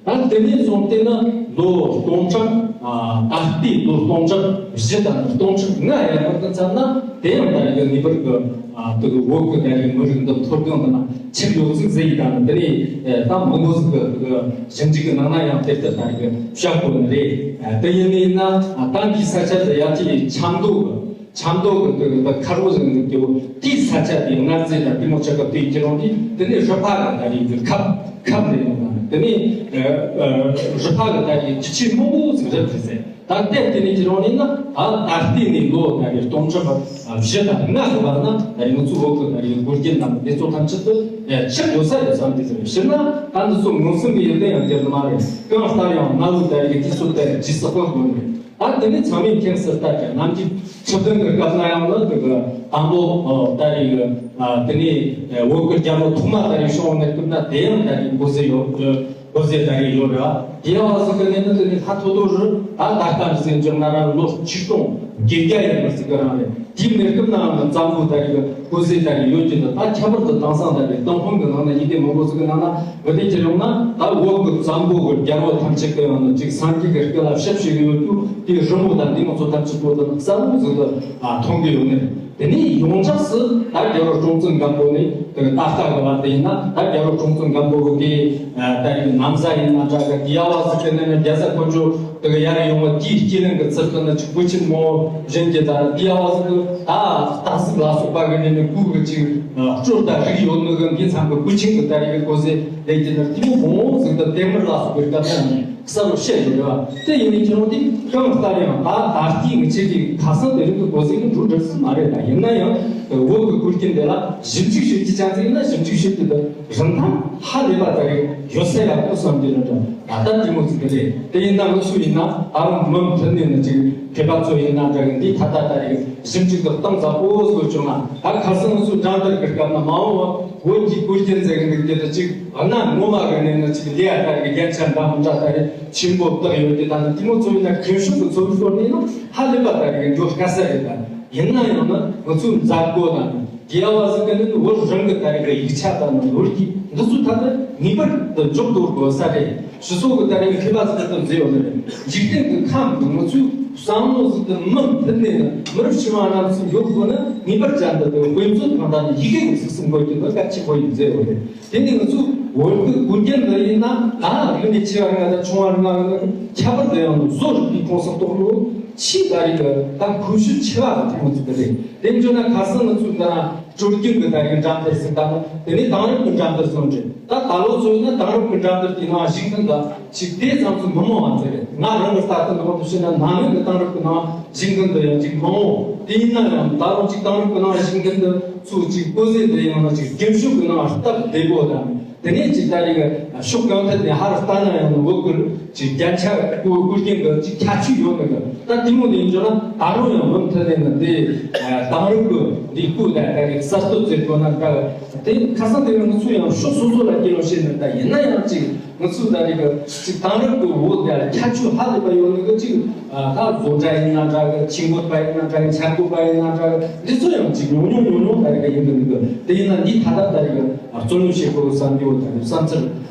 རེད། ད་དེ་ནས་བཟུང་སྟེ་ན་ལོ་སྟོང་ཕྲག་ཨ་ད་ལྟའི་ལོ་སྟོང་ཕྲག་བཞི་དང་སྟོང་ཕྲག་ལྔ་ཡར་མར་དུ་ཚར་ན་དེ་ཡང་ད་རེས་ངེས་པར་གི་ཨ་དེ་གི་འོག་གི་ད་རེས་མི་རིགས་འདི་མཐོ་སྒང་དུ་ན་ཆིབས་ཡོད་ཚུལ་ཟེར་ཡི་དང་དེ་ནས་ད་མང་པོ་ཟིག་གི་དེ་གི་ཞིབ་འཇུག་གི་ནང་ན་ཡང་དེ་ལྟར་ད་རེས་བཤད་དགོས་ནི་རེད། དེ་ཡིན་ནི་ཡིན་ན་ད་འདིའི་ས་ཆ་དེ་ཡར་གྱི་ཆབ་མདོ་གི་ཆབ་མདོ་གི་དེ་གི་ད་མཁར་རོ་ཟེར་འདུག་གི་དེའི་ས་ཆ་དེ་སྔར་ཟེར་ད་དེ་མོ་ཆ་ག་དེའི་ཁྱེད་རང་དེ་དེ་ནས་རི་ཕག་གི་ད་རེས་གི་ཁབ་ཁབ་རེད་ཡོང་ན་དེ་ནས་རི་ཕག་གི་ད་རེས་ཁྱི་ཆེན་མང་པོ་ཟིག་རེད་རེད་ཟེར། ད་ལྟའི་དེ་ནས་ཁྱེད་རང་ནས་ན་ད་ད་ལྟའི་ནས་ལོ་ད་རེས་སྟོང་ཕྲག་བཞི་དང་ལྔ་གི་བར་ན་ད་རེས་ང་ཚོ་བོད་གི་ད་རེས་གོ་རྒྱན་དང་དེ་ཚོ་ཐམས་ཅད་དུ་ཆགས་ཡོད་ས་རེད་བསམ་གི་ཟེར། ཕྱིར་ན་ད་འདི་ཚོ་ངོ་སྲུང་གི་ཡོན་ཏན་ཡང་སྟེར་ནི་མ་རེད། གང་ལྟར་ཡང་གནའ་བོའི་ད་རེས་དུས་ཚོད་དེ་ཇི་སྲིད་དཔག་དགོས་ནས། ད་དེ་ནས་ཚང་མས་མཁྱེན་གསལ་ལྟར་ཀྱང་གནམ་གྱི་ཆུ་བདུན་གྱི་སྐབས་ན་ཡང་ལ་དུ་གི་དང་པོ་ད་རེས་ད་ནས་བོད་ཀྱི་རྒྱལ་པོ་ཐོག་མ་ད་རེས་བྱུང་བ་ནས་བསྐུར་ན་དེ་ཡང་ད་རེས་གོ་ཟེར་ཡོད་གོ་ཟེར་ད་རེས་ཡོད་རེད། དེ་ཡང་བ་ཟིག་གི་ནས་ནི་དེ་ནས་ལྷ་ཐོ་ཐོ་རུ་ད་ད་ལྟ་ཟེར་འཇོག་ན་རང་ལོ་ཆིག་སྟོང་བརྒྱད་བརྒྱ་ཡིན་པ་ཟིག་གི་རང་རེད། དེའི་གནས་སྐབས་ནའང་བཙན་པོ་ད་རེས་ཀུན་གཟིགས་ད་རེས་ཡོད་ཀྱི་འདུག་ད་ཁྱད་པར་དུ་དེང་སང་ད་རེས་ཏུན་ཧོང་གི་ནང་ན་ཡི་གེ་མང་པོ་ཟིག་གི་ནང་ན་བོད་དེ་ཁྱེད་རང་ན་ད་བོད་ཀྱི་བཙན་པོ་གི་རྒྱལ་པོ་ཐམས་ཅད་ཀྱི་ཡང་ན་ཅིག་སངས་རྒྱས་ཀྱི་སྐུ་ལ་ཞབས་ཞུ་གི་ཡོད་རྒྱུ་དེའི་རི་མོ་དང་འདི་མོ་ཚོ་ཐམས་ཅད་པོ་དེ་ནི་གསལ་པོ་ཟིག་ཏུ་མཐོང་གི་ཡོད་ནི། དེ་ནས་ཡོངས་གྲགས་སུ་ད་རྒྱལ་པོ་སྲོང་བཙན་སྒམ་པོ་ནས་དེ་ད་ལྟ་གི་བར་དུ་ཡིན་ན་ད་རྒྱལ་པོ་སྲོང་བཙན་སྒམ་པོ་གི་ད་རེས་ན་བཟའ་ཡིན་ན་འདྲ་གི་དེ་ཡ་བ་ཟིག་གི་ནས་ནི་རྒྱལ་ས་འཁོར་ཆོ་དེ་གི་ཡར་ཡོང་བ་དེའི་སྐྱེས་གླིང་གི་ཚུལ་དུ་ནི་ཅིག་བུ་ཆེན་མོ་གཞན་གྱི་ད་དེ་ཡ་བ་ཟིག་གི་ད་སྟག་གཟིག་ལ་སོགས་པ་གི་ནས་ནི་སྐུ་གི་ཅིག་སྤྲུལ་དང་རིགས་ཡོད་ནི་གི་འདི་ཚང་གི་བུ་ཆེན་གི་ད་རེས་གི་གོ་ཟེ་ལས་ཀྱི་ནི་དེ་མོ་མོ་ཟིག་ཏུ་དེ་མུར་ལ་སོགས་པའི་སྐད་ཐོག་ནས་གསལ་པོ་བཤད་ཡོད་རེད་བ། དེ་ཡིན་ནི་ཁྱེད་རང་དེ་གང་ལྟར་ཡང་ད་ད་ལྟའི་ངི་ཆེ་གི་ཁ་སང་དེ་རིང་གི་གོ་ཟེ་གི་འགྲོ་འགྲིག་སྲིད་མ་རེད། ད་ཡིན་ན་ཡང་བོད་གི་སྐུ་རྒྱན་དེ་ལ་ཞིབ་འཇུག་ཞིབ་ཀྱི་ ཅང་ཟིག་ན་ཞིབ་འཇུག་བྱེད་དུས་དུ་རིན་ཐང་ཧ་ལས་པ་ལྟ་རེ་ཡོད་ས་ཡག་པོ་བསམ་གྱི་རེད་འདྲ། ད་ལྟ་དེ་མོ་ཟིག་གི་རེད། དེ་ཡིན་ན་ང་ཚོ་ཡིན་ན་ད་རུང་མུ་མཐུད་ནས་ནི་ཅིག་མཁས་པ་ཚོ་ཡིན་ན་འདྲ་གི་འདི་ད་ལྟ་ལྟ་རེ་ཞིབ་འཇུག་གི་གཏིང་ཟབ་པོ་བཟོ་བྱུང་ན། ད་ཁ་སང་ང་ཚོ་འགྲན་བསྡུར་གི་སྐབས་ན་མ་འོངས་བོད་ཀྱི་སྐུ་རྒྱན་ཟེར་གི་འདུག་རྒྱུ་དུ་ཅིག་གནའ་ངོ་མ་གི་ནས་ནི་ཅིག་ལས་ཡ་ལྟ་རེ་རྒྱན་ཆ་འདྲ་མི་འདྲ་ལྟ་རེ་ཆེན་པོ་བཏགས་ཡོད་དེ། ད་ནི་དེ་མོ་ཚོ་ཡིན་ན་རྒྱུན་ཤོག་གི་ཚོ་བའི་སྐོར་ནས་ནི་ཧ་ལས་པ་ལྟ་རེ་འགྲོ་དཀའ་ས་རེད། ད་ཡིན་ན་ཡང་ན་ང་ཚོའི་མཛད་སྒོ་དང་། རྒྱལ་བ་ཟིག་གི་ནི་བོད་རང་གི་ད་རེས་ཀྱི་ཡིག་ཆ་དང་ནི་ལོ་རྒྱུས་འདི་ཚོ་ད་ལྟ་ངེས་པར་དུ་འཇོག་དགོས་དགོས་ས་རེད། སྤྱི་ཚོགས་ཀྱི་ད་རེས་མཁས་པ་ཟིག་གི་མཛད་ཡོད་ནི་རེད། འཇིག་རྟེན་གྱི་ཁམས་ཀྱི་ང་ཚོའི་བསམ་བློ་ཟིག་གི་མུ་མཐུད་ནས་ནི་མི་རབས་ཕྱི་མ་རྣམས་སུ་འཇོག་དགོས་ན། ངེས་པར་ཅན་དུ་དེ་དཔེ་མཛོད་དང་ད་ནི་ཡི་གེ་གི་གཟིགས་སུ་འགོད་རྒྱུ་ནི་གལ་ཆེན་པོ་ཡིན་མཛད་ཡོད་རེད། དེ་ནི་ང་ཚོའི་བོད་ཀྱི་སྐུ་རྒྱན་འདི་ཡིན་ན་ད་རིག་གནས་ཆེ་བ་རིག་ན་ད་ཆུང་བ་རིག་ན་ཁྱད་པར་དུ་ཡང་བཟོ་རིག་པའི་ཁོངས་སུ་གཏོགས་ལོ་ཆེས་ད་རེས་ཀྱི་ད་ཁུ་བྱུག་ཆེ་བ་གི་དེ་མོ་ཟིག་གི་རེད། དེ་འཇོག་ན་ཁ་སང་ང་ཚོའི་ད་སྲོལ་རྒྱུན་གྱི་ད་རེས་འགྲན་བསྡུར་ཟིག་དང་། དེ་ནས་དེང་རབས་ཀྱི་འགྲན་བསྡུར་སོང་རེད། ད་ད་ལོ་ཚོ་ཡིན་ན་དེང་རབས་ཀྱི་འགྲན་བསྡུར་དེའི་ནང་ཞུགས་མཁན་དང་ཅིག་དེ་ཙམ་ཚོ་མི་མང་བ་ཟིག་རེད། ང་རང་གི་ལྟ་སྟངས་ཀྱི་དབང་དུ་བྱས་ན་ནང་མི་གི་དེང་རབས་ཀྱི་ནང་ཞུགས་མཁན་དེ་ཡང་ཅིག་མང་བོ། དེ་ཡིན་ན་ཡང་ད་རུང་ཅིག་དེང་རབས་ཀྱི་ནང་ཞུགས་མཁན་དེ་ཚོ་ཅིག་སྐུ་ཚེ་འདི་ཡང་ན་ཅིག་རྒྱུན་ཤོག་གི་ནང་སྟབས་བདེ་པོ་དང་། དེ་ནས་ཅིག་ད་རེས་ཀྱི་ཕྱོགས་གང་ཐད་ནས་ཧར་ལྟ་ན་ཡང་ན་བོད་ཀྱི་ཅིག་རྒྱན་ཆ་སྐུ་སྐུ་རྒྱན་གྱི་ཅིག་ཁྱད་ཆོས་ཡོད་མེད་ཀྱི། ད་དེ་མོ་ནས་འཇོག་ན་ད་རུང་ཡང་མུ་མཐུད་ནས་ནི་འདི་དེང་རབས་ཀྱི་འདི་སྐུ་ལ་ད་རེས་གསར་གཏོད་མཛད་དགོས་ན་འདྲ། དེ་ཁ་སང་དེ་རིང་ང་ཚོ་ཡང་ཕྱོགས་སོ་སོ་ལ་སྐྱེ་ལོ་བཤད་ནས། ད་ཡིན་ན་ཡང་ཅིག་ང་ཚོ་ད་རེས་ཀྱི་ཅིག་དེང་རབས་ཀྱི་བོད་ལ་ཁྱད་ཆོས་ཧ་ལས་པ་ཡོད་ནི་གི་ཅིག་ད་བཟོ་གྲྭ་ཡིན་ན་འདྲ་གི། ཆས་གོས་པ་ཡིན་ན་འདྲ་གི། ཆབ་གོས་པ་ཡིན་ན་འདྲ་གི། འདི་ཚོ་ཡང་ཅིག་ཉུང་ཉུང་ཉུང་ཉུང་ད་རེས་ཀྱི་ཡིན་གི་འདུག་གི། དེ་ཡིན་ན་འདི་ད་ལྟ་ད་རེས་ཀྱི་བརྩོན་ལེན་བྱེད་དགོས་བསམ་རྒྱུ་ད་རེས་བསམ་ཚུལ་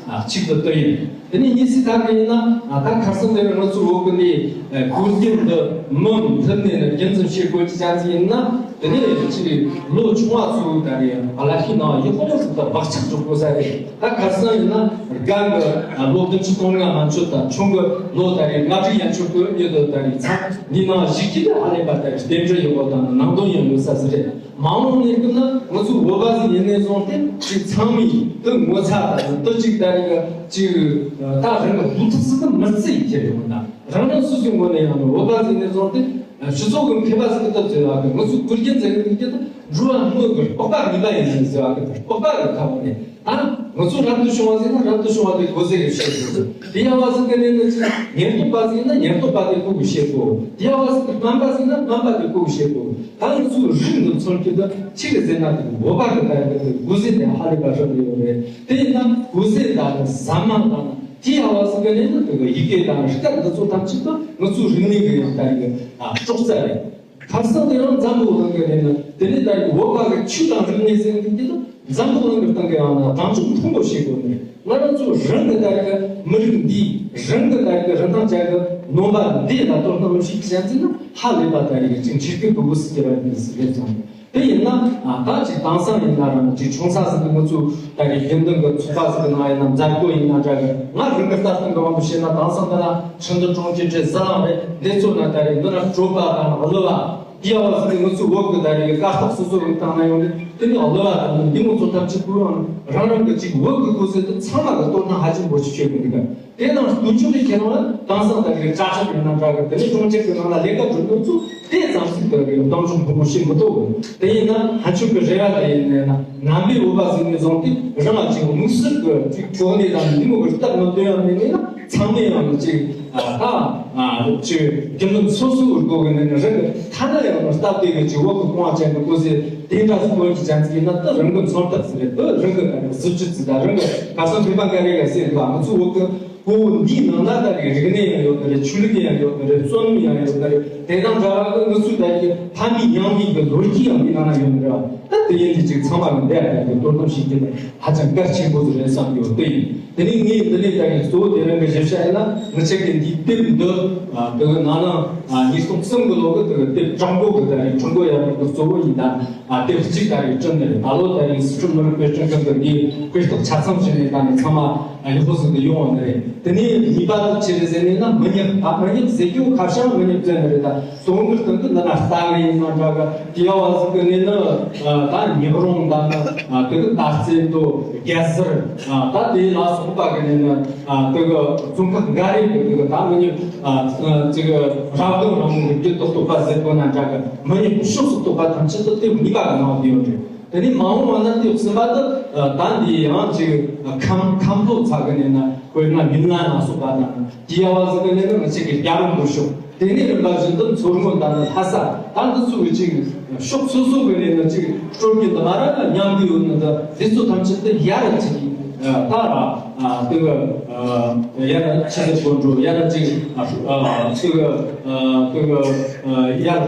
གཅིག་ཏུ་བསྡུ་ཡིན། དེ་ནས་གཉིས་སུ་ད་ག་ཡིན་ན། ད་ཁ་སང་དེ་རིང་ང་ཚོ་བོད་ཀྱི་འདི་སྐུ་རྒྱན་འདི་མུ་མཐུད་ནས་ནི་རྒྱུན་འཛིན་བྱེད་དགོས་ཀྱི་ཅང་ཟིག་ཡིན་ན། དེ་ནས་ཅིག་ལོ་ཆུང་བ་ཚོ་ད་རེས་ཀླད་ཤིང་ནང་ཡག་པོ་ཟིག་ཏུ་བག་ཆགས་འཇོག་དགོས་ས་རེད། ད་ཁ་སང་ཡིན་ན་རྒན་གྱི་ལོ་བདུན་ཅུ་དོན་ལྔ་མན་ཆད་དང་ཆུང་གི་ལོ་ད་རེས་ལྔ་བཅུ་ཡན་ཆད་ཀྱི་ཡོད་དོ། ད་རེས་ཚང་འདི་ནང་ཞུགས་ཀྱི་ད་ཧ་ལས་པ་ད་རེས་རྟེན་འབྲེལ་ཡོད་པ་དང་ནང་དོན་ཡང་ཡོད་ས་ཟིག་རེད། མ་འོངས་ནས་བསྐུར་ན་ང་ཚོ་བོད་པ་ཟིག་ཡིན་ནས་བཟུང་སྟེ་ཅིག་ཚང་མས་དེ་ངོ་ཚ་དང་དེ་ཅིག་ད་རེས་ཀྱི་ཅིག་ད་རང་གི་སྡུག་ཐུག་ཟིག་ཏུ་མི་བརྩི་ཡི་ཁྱེར་ཡོང་ན། རང་རང་སོ་སོའི་ངོས་ནས་ཡང་ན་བོད་པ་ཟིག་ཡིན་ནས་བཟུང་སྟེ་སྤྱི་ཚོགས་ཀྱི་མཁས་པ་ཟིག་གི་སྟབས་ཟེར་བ་གི། ང་ཚོའི་སྐུ་རྒྱན་ཟེར་གི་འདུག་རྒྱུ་དེ་འགྲོ་བ་མི་གི་རྟོགས་པ་ངེས་པ་ཡིན་ཟེར་ཟེར་བ་གི། རྟོགས་པ་གི་ཁ་བ་ནས། ད་ང་ཚོ་རབ་ཏུ་བྱུང་བ་ཟིག་ན་རབ་ཏུ་བྱུང་བ་དེ་གོ་ཟེར་གི་བཤད་དགོས། དེ་ཡང་བ་ཟིག་གི་ནས་ནི་ཅི་ཉེར་ཐོབ་པ་ཟིག་ན་ཉེར་ཐོབ་པ་དེ་གོ་གི་བཤད་དགོས། དེ་ཡང་བ་ཟིག་གི་སྨན་པ་ཟིག་ན་སྨན་པ་དེ་གོ་གི་བཤད་དགོས། ད་ང་ཚོའི་རིགས་འདི་མཚོན་རྒྱུ་དེ་ཅི་གི་ཟེར་ན་དེ་བོད་པ་གི་ད་ཡི་གི་གོ་ཟེར་དེ་ཧ་ལས་པ་རབ་ཡོད་རེད། དེ་ཡིན་ན་གོ་ཟེར་དང་ཟ་མ་དང་དེ་ཡང་བ་ཟིག་གི་ནས་ནི་དེ་གི་ཡི་གེ་དང་སྐད་འདི་ཚོ་ཐམས་ཅད་དུ་ང་ཚོའི་རིག་གནས་གི་ཡང་ད་ཡི་གི་ཨ་སྲོག་རྩ་རེད། ཁ་སང་དེ་རིང་འཛམ་བུ་གླིང་གི་ནས་ནི་དེ་ནས་ད་ཡི་བོད་པ་གི་ཆོས་དང་རིག་གནས་ཟེར་གི་འདུག་རྒྱུ་དེ་འཛམ་བུ་གླིང་གི་སྟེང་གི་ཡང་ན་གང་བྱུང་མཐོན་པོ་བྱེད་དགོས་ནས། ང་རང་ཚོ་རང་གི་ད་རེས་ཀྱི་མི་རིགས་འདིའི་རང་གི་ད་རེས་ཀྱི་རིན་ཐང་ཅན་གྱི་ནོར་བ་འདི་ལ་དོ་སྣང་མི་བྱེད་ཀྱི་བྱས་ཙང་ན་ཧ་ལས་པ་ད་རེས་ཀྱི་ཅིག་འཆི་སྐྱོབ་ཀྱི་འོས་སུ་སྐྱེ་བ་ཡིན་ཟེར་རེད་ཙང་། དེ་ཡིན་ན་ད་ཅིག་དེང་སང་ཡིན་ན་རང་ཅིག་ཆུང་ས་ཟིག་གི་ང་ཚོ་ད་རེས་རྒྱུན་ལྡན་གྱི་ཚོགས་པ་ཟིག་གི་ནང་ཡིན་ན་མཛད་སྒོ་ཡིན་ན་འདྲ་གི། ང་རང་གི་ལྟ་སྟངས་ཀྱི་དབང་དུ་བྱས་ན་དེང་སང་འདི་ན་ཁྲི་འདུ་གྲོང་ཁྱེར་བཅས་ཟི་ལིང་རེད། འདི་ཚོ་ན་ད་རེས་འདི་ན་སྤྲོ་པ་དང་གླུ་བ། དེ་ཡང་བ་ཟིག་ནི་ང་ཚོའི་བོད་ཀྱི་ད་རེས་ཀྱི་དཀའ་རྟགས་སོ་སོ་རིག་སྟངས་ན་ཡོང་རེད། དེ་ནི་གླུ་བ་དང་འདི་མོ་ཚོ་ཐམས་ཅད་པོ་ཡང་རང་རང་གི་ཅིག་བོད་ཀྱི་སྐུ་ཚེ་དེ་ཚང་མ་གི་དོ་སྣང་ཧ་ཅང་པོ་ཞིག་བྱེད་དགོས་འདུག་ག། དེ་དང་དུས་མཚུངས་ནས་ཁྱེད་རང་ལ་དེང་སང་ད་རེས་དྲ་ཁྲིད་ཡིན་ན་འདྲ་གི། དེ་ནི་གྲོང་ཁྱེར་གྱི་ནང་ལ་ལས་ཀ་སྒྲུབ་མཁན་ཚོ་དེ་ཙམ་ཞིག་ད་རེས་གདེང་ཚོད་མཐོན་པོ་བྱེད་མི་ཐུབ་གི། དེ་ཡིན་ན་ཕན་ཆོད་ཀྱི་རེ་བ་དེ་ཡིན་ན་ནང་པའི་བོད་པ་ཟིག་ནས་བཟུང་སྟེ་རང་ལ་ཅིག་དམིགས་བསལ་གྱི་ཅིག་གྲོགས་ནས་དང་འདི་མོ་གི་སྟབས་མི་བདེ་བ་མེད་ནས་ན། ཚང་མས་ཡང་ཅིག་ཨ་ད་ཨ་ཅིག་རྒྱུ་ནོར་སོ་སོའི་སྒོ་གི་ནས་ནི་རང་གི་ཐ་ན་ཡང་སྟབས་བདེ་གི་ཅིག་བོད་ཀྱི་སྐུ་དབང་ཅན་གྱི་སྐུ་ཚེ་དེ་འདྲ་ཞིག་སྐྱོན་གྱི་ཅན་ཟིག་ཡིན་ན་ད་རང་གི་མཚོན་རྟགས་ཟིག་རེད། ད་རང་གི་ད་གཟི་བརྗིད་ཟིག་དང་རང་གི་ག་ས་མཁས་པ་འགའ་རེ་ལ་ཟེར་འདུག་ང་ཚོ་བོད་ཀྱི་བོད་འདིའི་ནང་ན་ད་རེས་རིག་གནས་ཡང་ཡོད་ནི་རེད། ཆོས་ལུགས་ཡང་ཡོད་ནི་རེད། བསོད་ནམས་ཡང་ཡོད་ནི་རེད། དེ་དང་འདྲ་བ་གི་ང་ཚོའི་ད་རེས་ཕ་མེས་ཡང་མེས་ཀྱི་ལོ་རྒྱུས་ཡང་འདི་ནང་ན་ཡོད་ནི་རེད། ད་དེ་ཡིན་དུས་ཅིག་ཚང་མ་གི་འདི་ཡང་ད་རེས་དོ་སྣང་བྱེད་རྒྱུ་ནི་ཧ་ཅང་གལ་ཆེན་པོ་ཟིག་རེད་བསམ་ཡོད། དེ་ཡིན། དེ་ནས་ངས་འདི་ནས་ད་གིན་གཙོ་བོ་དེ་རང་གི་ཞིབ་ཆ་ཡིན་ན། ང་ཅག་གི་འདིའི་དེབ་འདི་ཨ་དེ་གི་ནང་ན་ཨ་ཉིས་སྟོང་གསུམ་གི་ལོ་གི་དེ་གི་དེབ་དྲང་པོ་གི་ད་རེས་ཁྲིམས་སྒོ་ཡར་འགྲོ་གི་གཙོ་བོ་ཡིན། ད་ཨ་དེབ་གཅིག་ད་རེས་བསྐྲུན་ནི་རེད། ད་ལོ་ད་རེས་སྲིད་ཁྲིམས་མི་རིགས་དཔེ་སྐྲུན་ཁང་གི་འདིའི་དཔེ་རྟགས་ཆ་ཚང་བྱས་ནས་ད་ནི་ཚང་མ་ཨ་ཡག་པོ་ཟིག་ཏུ་ཡོང་བ་ནི་རེད། དེ་ནས་གཉིས་པ་དེ་ཆི་རེད་ཟེར་ནས་ན། མི་ཉག་ད་མི་ཉག་ཟེར་རྒྱུ་ཁ་བྱང་མི་ཉག་ཟེར་ནི་རེད། ད་དོན་གི་སྟེང་དུ་འདི་ན་ལྟ་ངན་ཡིན་ན་འདྲ་གི། དེ་ཡང་བ་ཟིག་གི་ནས་ནི་ད་ཉག་རོང་ད་ནི་དེ་གི་ད་རྩེ་མདོ་རྒྱལ་ཟུར་ད་དེ་ལ་སོགས་པ་གི་ནས་ནི་དེ་གི་རྫོང་ཁག་འགའ་རེ་གི་དེ་གི་ད་མི་ཉག་ཅིག་རབ་དང་རིང་མོ་གི་རྒྱུད་དུ་གཏོགས་པ་ཟེར་དགོས་ན་འདྲ་གི། མི་ཉག་ཕྱོགས་སུ་གཏོགས་པ་ཐམས་ཅད་དུ་དེབ་གཉིས་པ་གི་ནང་དུ་ཡོད་རེད། དེ་ནས་མ་འོངས་པ་ན་དེ་གསུམ་པ་དུ་ད་འདི་ཡང་ཅིག་ཁམས་ཁམས་ཐོག་ཚ་གི་ནས་ན་དཔེར་ན་ཡུན་ནན་ན་སོགས་པ་དང་དེ་ཡ་བ་ཟིག་གི་ནས་ན་ང་ཅིག་གི་རྒྱ་རོང་དུ་ཤོག་དེ་ནས་རིམ་པ་བཞིན་དུ་མཚོ་སྔོན་དང་ནི་ལྷ་ས་ད་འདི་ཚོ་གི་ཅིག་ཕྱོགས་སོ་སོ་གི་ནས་ན་ཅིག་སྤྲོ་སྐྱིད་འདི་མ་ར་མཉམ་འདུས་ཡོད་ནི་འདི་དེ་ཚོ་ཐམས་ཅད་དུ་ཡ་ར་ཅིག་ད་ར་དེ་གི་ཡ་ར་ཆི་ཟེར་དགོས་འགྲོ་ཡ་ར་ཅིག་དེ་གི་དེ་གི་ཡ་ར་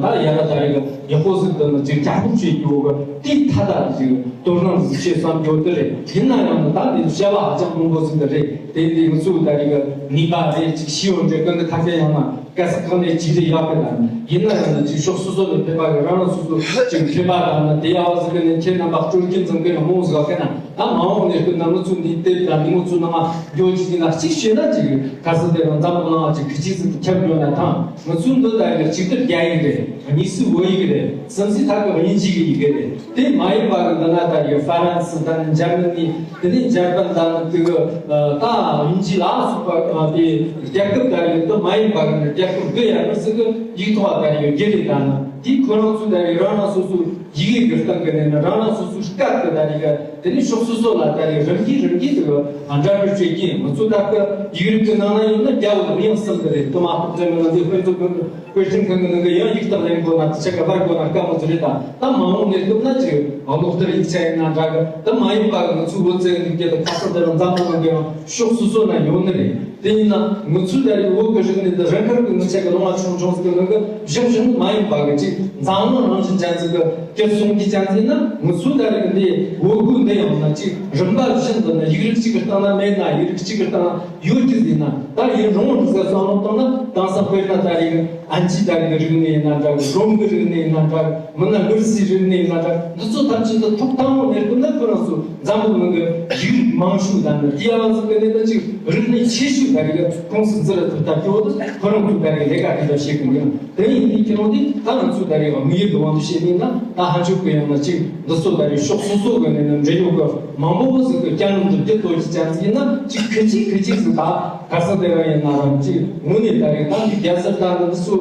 ད་ཡ་ར་ད་རེ་གི་ཡག་པོ་ཟིག་དང་ཅིག་ཀྱག་ཀྱོག་བྱེད་རྒྱུ་གི་དེའི་ཐ་ད་ཅིག་དོ་སྣང་ཟིག་བྱེད་བསམ་རྒྱུ་དེ་རེད། ཡིན་ན་ཡང་ད་འདི་བྱ་བ་ཧ་ཅང་མང་པོ་ཟིག་འདི་རེད། དེ་འདི་ང་ཚོ་ད་རེ་གི་ནུས་པ་རེད་ཅིག་ཤི་ཡོང་འདྲེ་ཀུན་གི་ཐབས་ཤེས་ཡང་ན་གལ་སྲིད་གང་ནས་ཅིག་དེ་ཡག་གི་ད་ཡིན་ན་ཡང་ན་ཅིག་ཕྱོགས་སོ་སོ་ནས་ཕེབས་པ་གི་རང་རང་སོ་སོ་ཅིག་ཕེབས་པ་དང་ན་དེ་ཡག་པ་ཟིག་གི་ནས་ཁྱེད་རྣམ་པ་སྤྲོ་སྐྱིད་འཛིན་གི་ཡང་མང་ཟིག་གི་ན། ད་མ་འོངས་ནས་ཀུན་ན་ང་ཚོ་འདི་ལྟེབ་དང་འདི་ང་ཚོ་ནང་ལ་འགྱོ་ཅིག་ཡིན་ན་གཅིག་བཤད་ན་ཅིག་ག་ས་དེ་རང་འཛམ་བུ་གླིང་ཅིག་གི་ཅིག་ཟིག་ཏུ་ཁྱབ་འགྱོ་ན་ཐང་། ང་ཚོ་འདི་ལྟ་གི་གཅིག་ཏུ་རྒྱ་ཡིག་རེད། གཉིས་སུ་བོད་ཡིག་རེད། གསུམ་སུ་ཐ་གི་དབྱིན་ཇི་གི་ཡི་གེ་རེད། དེ་མ་ཡིན་པ་གི་འདི་ན་ད་གི་ཧྥ་རན་སི་དང་འཇར་མ་ནི་དེ་ནས་འཇར་པན་དང་དེ་གི་ད་དབྱིན་ཇི་ལ་སོགས་པ་དེ་རྒྱལ་ཁབ་ད་གི་འདི་མ་ཡིན་པ་གི་རྒྱལ་ཁབ་འདི་ཡང་མི་སྲིད་གི་ཡིག་ཐོག་ད་གི་རྒྱ་རེད། ད་ན་དེ་ཁོ་རང་ཚོ་ད་གི་རང་རང་སོ་སོ་ཡི་གེ་གི་སྟེང་གི་ནས་ནི་རང་རང་སོ་སོའི་སྐད་དུ་ད་རེས་དེ་ནས་ཕྱོགས་སོ་སོ་ལ་ད་རེས་རིམ་གྱིས་རིམ་གྱིས་དུ་འདྲ་མི་བྱེད་ཀྱིན་ང་ཚོ་ད་སྐད་ཡིག་རིགས་ཀྱི་ནང་ན་ཡིན་ན་རྒྱ་བོད་དབྱིན་གསུམ་གི་རེད། དུ་མ་ཐུབ་ཚེ་མི་ལ་འདི་དཔེ་མཛོད་ཀྱི་དཔེ་སྐྲུན་མཁན་གྱི་ནང་གི་ཡང་ཡིག་རྟགས་ལེན་དགོས་ན་དུ་ཆ་ག་པར་དགོས་ན་དཀའ་མོ་ཚོ་རེད། ད་ད་མ་འོངས་ནས་སྐབས་ན་ཅིག་ཀློག་ལྟར་ཡིག་ཆ་ཡིན་ན་འདྲ་གི་ད་མ་ཡིན་པ་གི་ང་ཚོའི་བོད་ཚེ་གི་འདུག་རྒྱུ་དུ་ཁ་སང་དེ་རིང་འཛམ་བུ་གླིང་གི་ཡང་ཕྱོགས་སོ་སོ་ན་ཡོད་ནི་རེད། དེ་ཡིན་ན་ང་ཚོའི་ད་རེས་བོད་ཀྱི་རིག་གནས་འདི་རང་དགར་གྱི་ང་ཆ་གི་ལུང་བ་ཆུང་ཆུང་ཟིག་གི་ནང་གི་བཞག་བཞག་མ་ཡིན་པ་གི་ཅིག་འཛམ་གླིང་རང་བཞིན་ཅན་ཟིག་གི་སྐད་གསུང་གི་ཅན་ཟིག་ཡིན་ན་ང་ཚོའི་ད་རེས་འདི་བོད་གོས་འདི་ཡང་ན་ཅིག་རིམ་པ་བཞིན་དུ་ནི་ཡིག་རིགས་གཅིག་གི་སྟེང་ན་མེད་ན་ཡིག་རིགས་གཅིག་གི་སྟེང་ན་ཡོད་རྒྱུ་ཟིག་ཡིན་ན་ད་ཡིན་རུང་རིག་གསར་བསམ་བློ་བཏང་ན་དེང་སང་དཔེར་ན་ད་རེས་ཨན་ཆི་ད་རེས་རིག་གནས་ཡིན་ན་འདྲ་གི་རོམ་གི་རིག་གནས་ཡིན་ན་འདྲ་གི་མི་ན་འུར་སི་རིག་གནས་ཡིན་ན་འདྲ་འདི་ཚོ་ཐམས་ཅད་དུ་ཐོག་དང་པོ་ནས་བསྐུར་ན་ཁོ་རང་ཚོ་འཛམ་བུ་གླིང་གི་ཡིག་རིགས་མང་ཤོས་དང་ནི་དེ་ཡང་ང་ཚོ་གི་ནི་ད་ཅིག་རིག་གནས་ཆེ་ཤོས་ད་རེས་ཀྱི་ཁོངས་སུ་འཛུལ་ཐུབ་ཐབས་ཀྱི་འོག་ཏུ་ཁོ་རང་ཚོ་ད་རེས་ལས་ཀ་དེ་འདྲ་བྱེད་དགོས་ཀྱི་ཡང་དེ་ཡིན་དུས་ཁྱེད་རང་དེ་ད་ང་ཚོ་ད་རེས་དམིགས་ཡུལ་གྱི་དབང་དུ་བྱས་ནས་ན་ད་ཧ་ཆོག་གི་ཡང་ན་ཅིག་འདི་ཚོ་ད་རེས་ཕྱོགས་སོ་སོ་གི་ནི་ནི་འབྲེལ་ཡོད་གི་མང་པོ་པོ་ཟིག་གི་སྐྱབས་འགྲོ་འདི་ལྟོ་ཅི་ཅན་ཟིག་ཡིན་ན་ཅིག་ཁི་ཅིག་ཁི་ཅིག་ཟིག་ད་ག་ས་དེ་རང་ཡིན་ན་རང་ཅིག་དངོས་གནས་ད་རེས་ད་འདི་རྒྱལ་སར་ད་འདི་ཚོ་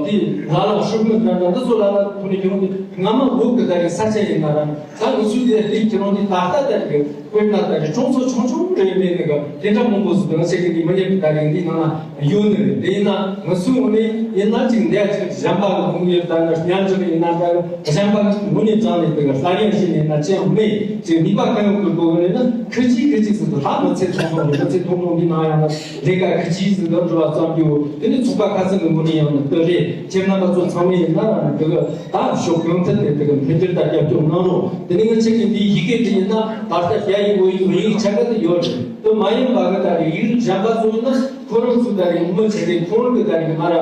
དེ་ལ་ལ་ཧྲུལ་མི་ད་འདི་ཚོ་ལ་ལ་ཁོ་ནི་ཁྱེད་རང་དེ་སྔ་མ་བོད་གི་ད་རེས་ས་ཆ་ཡིན་ན་རང་ད་ང་ཚོའི་དེ་དེ་ཁྱེད་རང་དེ་ད་ལྟ་ད་རེས་དཔེར་ན་ད་རེས་གྲོང་ཚོ་ཆུང་ཆུང་རེ་མེད་ནི་གི་དེ་འདྲ་མང་པོ་ཟིག་ང་ཆེ་གི་དེ་མི་ཉེ་གི་ད་རེས་འདི་ནང་ན་ཡོད་ནི་རེད། དེ་ཡིན་ན་ང་ཚོའི་ངོས་ནས་ཡིན་ན་ཅིག་འདས་ཅིག་གཞན་པ་གི་ཁོང་གི་ད་ནི་སྙན་འཇེབས་ཡིན་ན་ད་གཞན་པ་གི་ངོས་ནས་དྲངས་ནས་དེ་གི་སླར་ཡང་ཞིག་ཡིན་ན་ཅི་ཡང་མེད་ཅིག་ནུས་པ་གང་ཡོད་ཀྱི་སྒོ་ནས་ནི་ཁི་ཅིག་ཁི་ཅིག་ཟིག་ཏུ་ད་མི་ཚེ་ཐུང་ཐུང་རེད། མི་ཚེ་ཐུང་ཐུང་འདི་ནང་ཡང་ན་ལས་ཀ་ཁི་ཅིག་ཟིག་ཏུ་འགྲོ་བ་ཙམ་གྱི་འོ་དེ་ནི་ཚོགས་པ་ཁ་ཚང་གི་ངོས་ནས་ཡང་ནི་ལྟོས་རེད། ཁྱེད་རྣམ་པ་ཚོ་ཚང་མས་ཡིན་ན་རང་ནི་དེ་གི་ད་ཕྱོགས་གང་ཐད་ནས་དེ་གི་འཕེལ་འགྱུར་དང་རྒྱབ་སྐྱོར་གནང་རོགས། དེ་ནས་ང་ཆེ་གི་འདིའི་ཡི་གེ་དེ་ཡིན་ན་ད་ལྟ་རྒྱ་ཡིག་བོད་ཡིག་མི་ཡིག་ཆ་ག་དེ་ཡོད་རེད། དེ་མ་ཡིན་པ་གི་ད་རེས་ཡིག་རིགས་གཞན་པ་ཚོ་ཡིན་ན་ཁོ་རང་ཚོ་ད་རེས་མི་ཆེ་གི་ཁོང་རང་གི་ད་རེས་མ་ར་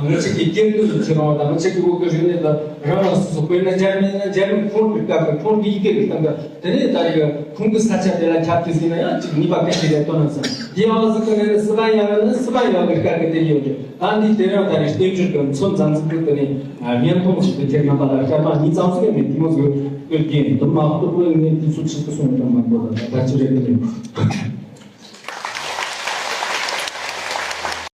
ང་ཆེ་གི་སྐད་དོད་ཀྱི་ཁྱེད་རང་དང་ང་ཆེ་གི་བོད་གི་རིག་གནས་དང་རང་རང་སོ་སོ་དཔེར་ན་འཇར་མན་ན་འཇར་མན་ཁོང་གི་སྐབས་ཀྱི་ཁོང་གི་ཡི་གེ་གི་སྟེང་གི་དེ་ནས་ད་རེས་ཁོང་གི་ས་ཆ་དེ་ལ་ཁྱབ་ཀྱི་ཟིན་ན་ཡང་ཅིག་ནུས་པ་གལ་ཆེ་རེད་དོ་ན་ཟིན་དེ་ཡང་ཟིག་གི་ནས་སི་པན་ཡང་ནི་སི་པན་ཡང་གི་སྐབས་ཀྱི་དེ་ཡོད་རེད། ད་འདི་དེ་རིང་ད་རེས་བསྟན་འགྱུར་གྱི་མཚོན་ཙམ་ཟིག་གི་དེ་ནས་བརྙན་ཐུང་ཞིག་ཏུ་ཁྱེད་རྣམ་པ་ལ་སྐར་མ་གཉིས་ཙམ་ཞིག་མེད་དེ་མོ་ཟིག་སྤེལ་གྱིན་འདུག་མ་གཏོགས་པའི་ངས་དུས་ཚོད་ཆེད་དུ་སོང་ཀྱང་མ་དགོས་ལ་ད་ཅི་རེད་དེ་ནས།